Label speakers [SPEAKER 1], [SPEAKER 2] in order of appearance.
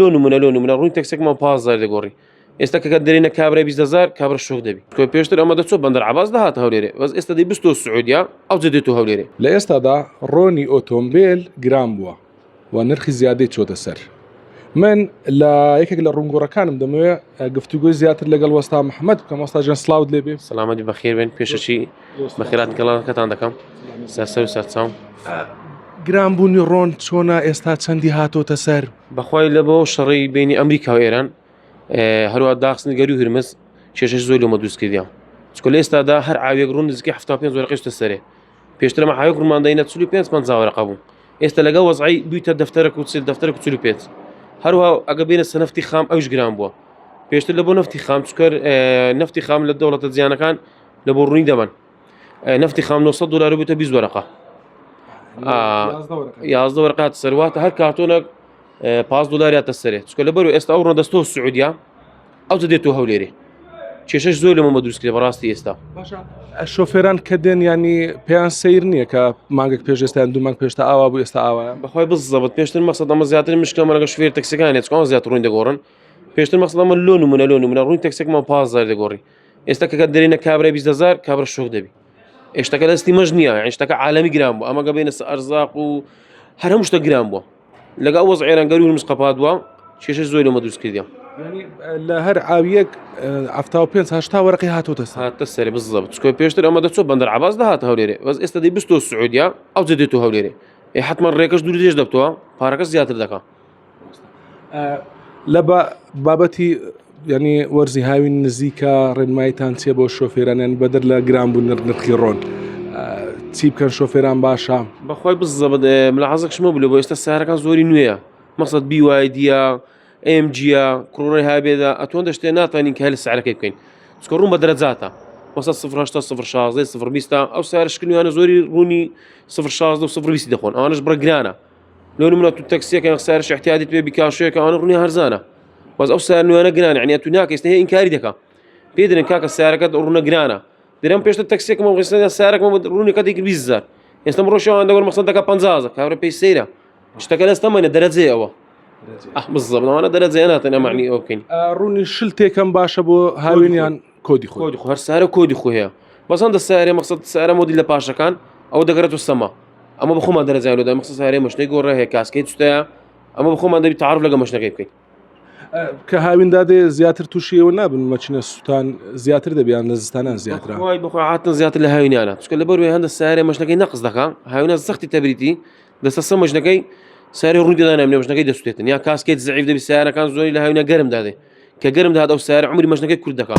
[SPEAKER 1] لۆ نمونە لۆ نمونە ڕووی تەکسێکمان 15 دەگۆڕی ئێستا کە دەرێنە کابرای 20هزار کابرا شۆک دەبی کە پێشتر ئەمە دەچۆ بەندەر عباس دەهاتە هەولێرێ بەس ئێستا دەی بستۆ سعودیا ئەو دێت و هەولێرێ.
[SPEAKER 2] لە ئێستادا ڕۆنی ئۆتۆمبێل گران بووە و نرخی زیادەی چۆتە سەر. من لە یەکێک لە ڕوونگۆڕەکانم دەمەوێ گفتوگۆی زیاتر لەگەڵ وەستا محەممەد بکەم. وەستا ژەن سڵاوت لێ بێ.
[SPEAKER 1] سەلامەتی بەخێر بێن. پێشەکی بەخێرات گەڵانەکەتان دەکەم سەرسەر و سەرچاو.
[SPEAKER 2] گرانبوونی ڕۆن چۆنە ئێستا چەندی هاتۆتە سەر؟
[SPEAKER 1] بەخوای لە بۆ شەڕی بینی ئەمریکا و ئێران هەروە داخستنی گەروی هرمز کێشەش زۆر لەمە دروست کردیان چکە لە ئێستادا هەر ئاوێک ڕوون نزیکەی 75 وەرەقەی شتە سەرێ پێشتر ئەمە ئاوێک ڕوومان دەینە 45 50 وەرەقە بوو ئێستا لەگەڵ وەزعی بوویتە دەفتەرەک و چل دەفتەرەک و 45 هەروە ئەگە بێنە سەر نەفتی خام ئەوش گران بووە پێشتر لە بۆ نەفتی خام چکەر نەفتی خام لە دەوڵەتە زیانەکان لە بۆ ڕوونی دەبەن نەفتی خام 900 دلار بووتە 20 وەرەقە 11 وەرقات سەرواتە هەر کارتۆنێک پاس دلار یاتە سەرێ چکە لەبەر ئێستا ئەو ڕۆدەستۆ سعودیا ئەو دێت و هەولێرێ کێشەش زۆر لەمە دروست کرێ بەڕاستی ئێستا
[SPEAKER 2] باشە شۆفێران کە دێن ینی پێیان سیر نییە کە مانگێک پێش ئێستان دوو مانگ پێشتا ئاوا بوو ئێستا ئاوایە
[SPEAKER 1] بەخوای بزەبت پێشتر مەسەد ئەمە زیاتر مشکەمە لەگە شوێر تەکسەکانێت چکان زیاتر ڕوون دەگۆڕن پێشتر مەسەد ئەمە لۆ نمونە لۆ نمونە ڕووی تەکسێکمان پازار دەگۆڕی ئێستا کە دەرێنە کابرای 20هزار کابرا شۆک دەبی ئێشتەکە دەستی مەش نییە شتەکە عالمی گران بوو ئەمە گەبێنە سە ئەرزاق و هەر هەموو شتە گران بووە لەگە ئەو وەزع ئێران گەروو هرمز قەپات بووە کێشەش زۆر لەمە دروست کردیان.
[SPEAKER 2] یانی لە هەر عاویەک 75 هەشتا وەرەقی هاتۆتە سەر.
[SPEAKER 1] هاتە سەرێ بزەبت چکۆ پێشتر ئەمە دەچۆ بەندەر عەباس دەهاتە هەولێرێ بەس ئێستا دەی بستۆ سعودیا ئەو جە دێتۆ هەولێرێ ئێ حتمما ڕێکەش دوور درێژ دەبتەوە پارەکەش زیاتر دەکا.
[SPEAKER 2] لە بابەتی ینی وەرزی هاوین نزیکە ڕێنماییتان چیە بۆ شۆفێران یان بەدەر لە گران بوون نرخی ڕۆن چی بکەن شۆفێران باشە؟
[SPEAKER 1] بەخوای بزەبت ملاحەزەکشمە بوو لە بۆ ئێستا سارەکان زۆری نوێیە مەسەد BYD ە MG ە کڕۆی هابێدا ئەتۆن دەشتێ ناتوانین کە هەل سعرەکەی بکەین چکە ڕوون بە دەرەجاتە مەسە 0 0 16 0 ئەو سارە شکنیانە زۆری ڕوونی 0 16 0 دەخۆن ئەوانش بڕە گرانە لۆ نمونە تو تەکسیەکە یان سارش احتیادیت پێ بیکاشەیەکە ئەوانە ڕوونی هەرزانە بەس ئەو سار نوێنە گرانە یعنی تو ناکە ئێستا هەیە ئینکاری دەکا پێ دەرێن کاکە سارەکەت ڕوونە گرانە درم پێشتر تەکسیەکەم وەڵ سارەکەم ڕوونی کەتی 20 هزار ئێستا ڕۆژەوان دەگەر مەسەن دەکا 50 هزار کابرا پێی سەیرە شتەکە دەستەمەنە دەرەجەیە ئەوە ئەه بالضبط ئەوانە دەرەجەیە ناتەن ئەمانی ئەو بکەین
[SPEAKER 2] ڕوونی شل تێکەم باشە بۆ هاوینیان کۆدی خۆی
[SPEAKER 1] کۆدی خۆ هەر سارە کۆدی خۆ هەیە بەس هەندە سارێ مەقسەد سارە مۆدی لە پاشەکان ئەوە دەگەرێتەوە سەما ئەمە بە خۆمان دەرەجای لۆدا مەقسەد سارێ مەشنەی گۆڕە هەیە کاسکەی چتەیە ئەمە بە خۆمان دەبی تعارف لەگە مەشنەکەی بکەین
[SPEAKER 2] کە هاویندا دێ زیاتر تووشی ئێوە نابن مەچینە سووتان زیاتر دەبیان لە زستانان زیاترە
[SPEAKER 1] خۆی بەخۆ هاتن زیاتر لە هاوینانە چونکە لەبەر وێ هەندە سارێ مەشنەکەی نەقس دەکا هاوینە زەختی تەبریتی دەستە سە مەشنەکەی سارێ ڕووی دەدا نامێ مەشنەکەی دەسوتێتن یا کاسکێت زعیف دەبی سیارەکان زۆری لە هاوینە گەرم دادێ کە گەرم دەهات ئەو سیارە عمری مەشنەکەی کورت دەکا.